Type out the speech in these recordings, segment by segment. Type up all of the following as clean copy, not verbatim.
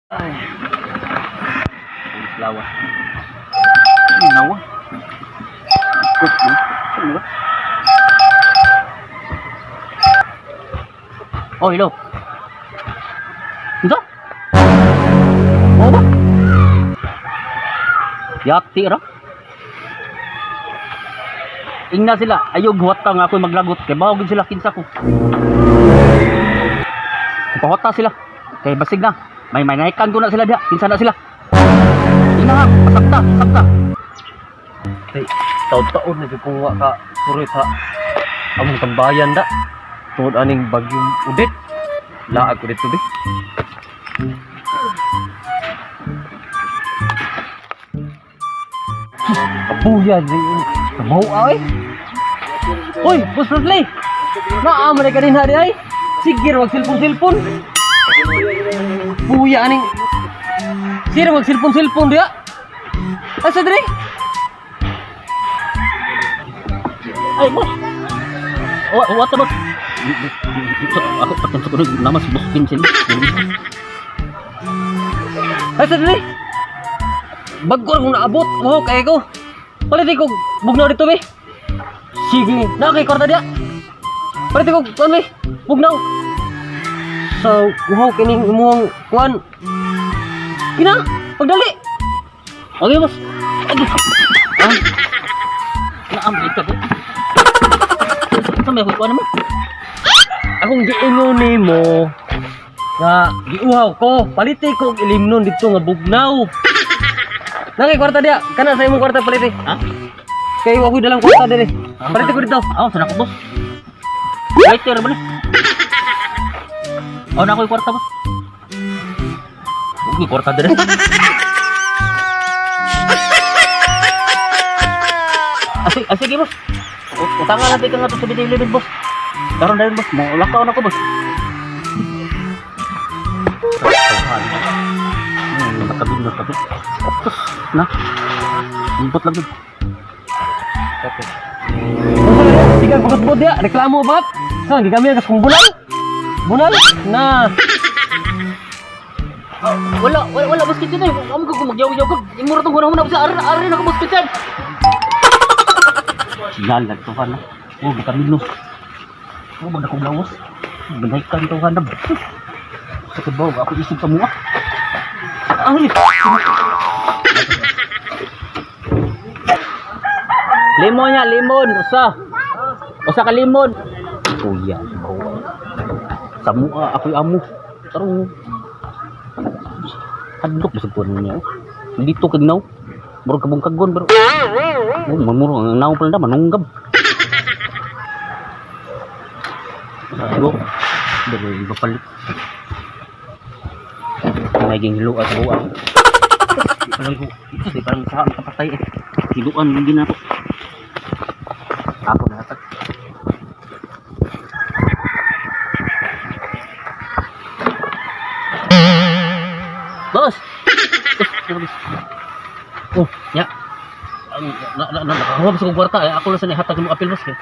Ay. Lawa. Nawa. Cook, no? Ano ba? Oh, hello. Unsa? Oo ba? Yati ra. Ingna sila, ayaw guwata nga ako'y maglagot kay bawag sila kinsa ko. Pahota sila. Kay basig na. May manaikan ko na sila diha. Kinsa na sila. Ingna ha, pasakta, sakta. Kay taon-taon na jud kung wa ka suroy sa among tambayan da. Tungod aning bagyong Udet. Laag ko dito be. Abuya di mau ay. Uy, Boss Bradley. Naa man ka din hari ay. Sige wag cellphone-cellphone. Buya aning Sira wag cellphone-cellphone diya. Asa diri? Ay, boss. Wa wa ta boss. Ako patong sa kuno naman si Boss Vincent. Ay, sa dili! Bago kong naabot, wow, kaya ko. Palit ko, bugnaw dito, be. Sige, na kay kwarta diya. Palit ko, kuan, be. Bugnaw. So, wow, kining imuhang kuan. Kina, pagdali. Okay, boss. Ay. Ah. Naamay ka ko. Sa may hukuan mo? Akong giingon nimo nga giuhaw ko, paliti ko og ilimnon dito nga bugnaw. Na kay kwarta diya, kana sa imong kwarta paliti. Ha? Kay wa ko'y dalang kwarta diri. Paliti ko dito. Ah, sana ko, boss. Lighter ba ni? Oh, na ako'y kwarta, boss. Uy, kwarta dire. Asi, ah, sige, boss. Utangan natin ka nga to sa 7-Eleven, boss. Karon dayon, boss. Mo lakaw na ko, boss. Nakabi, nakabi. Sus, na. Limpot lang yun. Okay. Sige, bugot-bugot ya. Reklamo ba? Sa, gigamit ka kung bunal. Bunal? Na. Wala, wala, wala, boss kitchen eh. Amo ko magyaw-yaw ko. Imuro tong gunahon na sa arin, arin ako boss kitchen. Sinyal to na. Oh, vitamino. Oh, magda kong lawas. Banaykan to na. Sa kabaw, ako isip ka mua. Ay. Limon niya, limon. Usa. Usa ka limon. Kuya, sa mua, ako'y amo. Tarong hadlok ba sa kuwan niya? Dito kag naw. Murag kabong kagon bro. Oh, mamuro ang naw pala na manunggab. Go. Dali iba palit. May ging hiluan sa buang. Parang ko, ito di parang sa kapatay eh. Hiluan hindi na to. Ako na hatag. Boss. Boss, boss. Oh, ya. Ang na na na nakahuwag sa kong kwarta eh. Ako lang sa nihatag mo apil boss kay.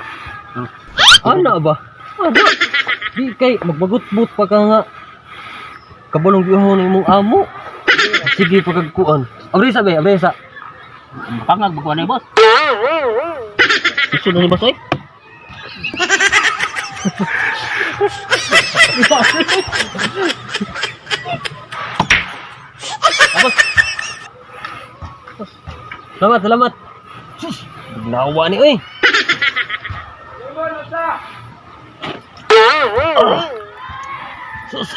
Ana ba? Ana. Di kay magbagot-bot pa ka nga. Kabalong giuhaw na imong amo. Sige pagkagkuan. Abrisa be, abrisa. Pangag magkuha na boss. Gusto na ni boss eh. Tapos, Salamat, salamat. Sus, nawa ni oy. Ah. Sus,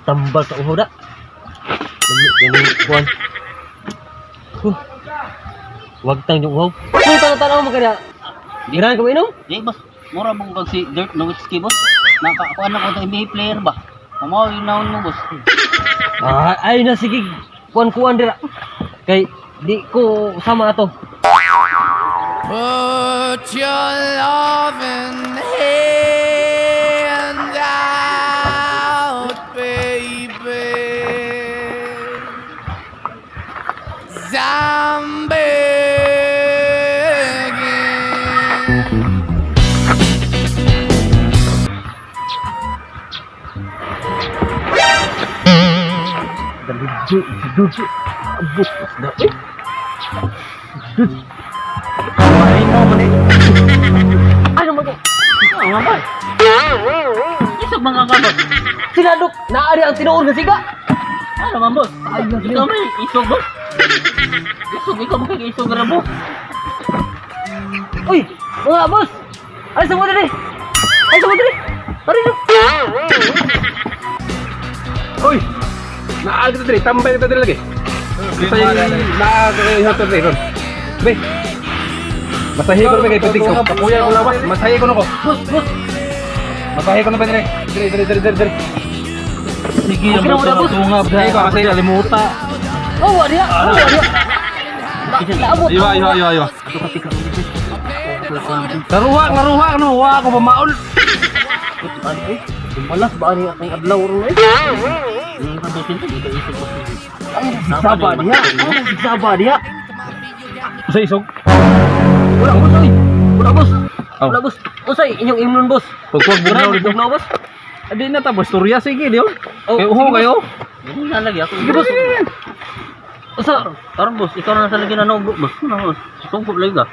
tambal sa uhaw da. Dami kini kuan. Huh. Wag tang yung uhaw. Kung tanaw mo kaya. Girahan ka mainom? di boss, mura mong kag si Dirk Nowitzki boss. Nakakuha na ko sa NBA player ba? Mamaw yun naon mo boss. Ah, ay na sige. Kuan-kuan dira. Kay di ko sama ato. Put your loving hand out, baby. I'm begging. Dali Dudu, dudu. Abot isda eh. Dudu. Marino man eh. Ano man to? Ang ba? Isog mga kabot. Sinadok, naari ang tinuod nga siga. Ano man, boss? Ikaw may isog, boss. Isog, ikaw mo kay isog ra, boss. Uy, mga boss. Ay sa mo diri. Ay sa mo diri. Ari no. Uy! Naa kita diri, tambay kita diri lagi. Basta naa kay hotel diri ron. Be. Masahi ko na kay pitik ko. Kapuya ko lawas, masahi ko nako. Boss, boss. Masahi ko na ba diri? Diri diri diri diri diri. Sige, Okay na wala, boss. Tungab Masahi ko, masahi ko. Limuta. Oh, wa diha. Oh, wa diha. Naabot. Iwa iwa iwa iwa. Laruha, laruha no, wa ako pamaol. Malas ba ni akong adlaw ron eh? Saba diha. Saba diha. Sa isog. Wala boss oy. Wala boss. Oh. Wala boss. Usay inyong imnon boss. Pagpag bugnaw dito. Bugnaw boss. Adi na tapos storya sige diyo. Oh, Kay uho sige, kayo. Lagi ako. Sige boss. Usa Karon boss, ikaw na sa lagi na nogo, boss. Ano, boss? Sungkop lagi ka.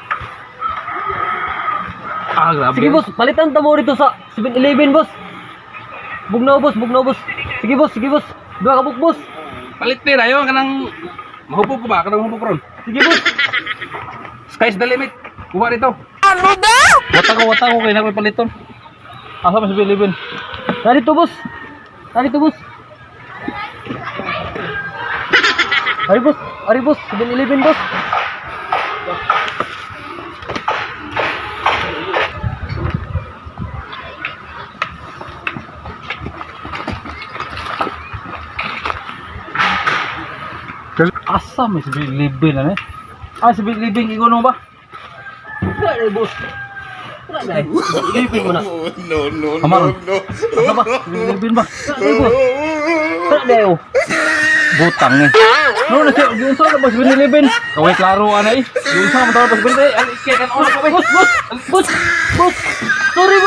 Ah, grabe. Sige boss, palitan ta mo rito sa 7-Eleven boss. Bugnaw boss, bugnaw boss. Sige boss, sige boss. Duha ka book boss. Palit ni rayo kanang mahupog ko ba? Kanang mahupog ron. Sige boss. Sky's the limit. Kuha dito. Ano ba? Wata ko kay na paliton. Asa pa sa bilibin? Narito boss. Narito boss. Ari boss, ari boss, 7-Eleven boss. Asa may sa bilibin ano eh? Ah, sa bilibin ikaw no ba? Wala na boss. Wala na. 7-Eleven mo na. No, no, Amaron. no, no. Asa ba? Bilibin ba? Wala na boss. Wala na oh. Butang eh. No, na siya, yung sa ba sa bilibin? Kaway klaro ana eh. Yung sa mo tawag sa bilibin. Ay, kay kan oras pa Boss, boss, boss, boss. Sorry boss.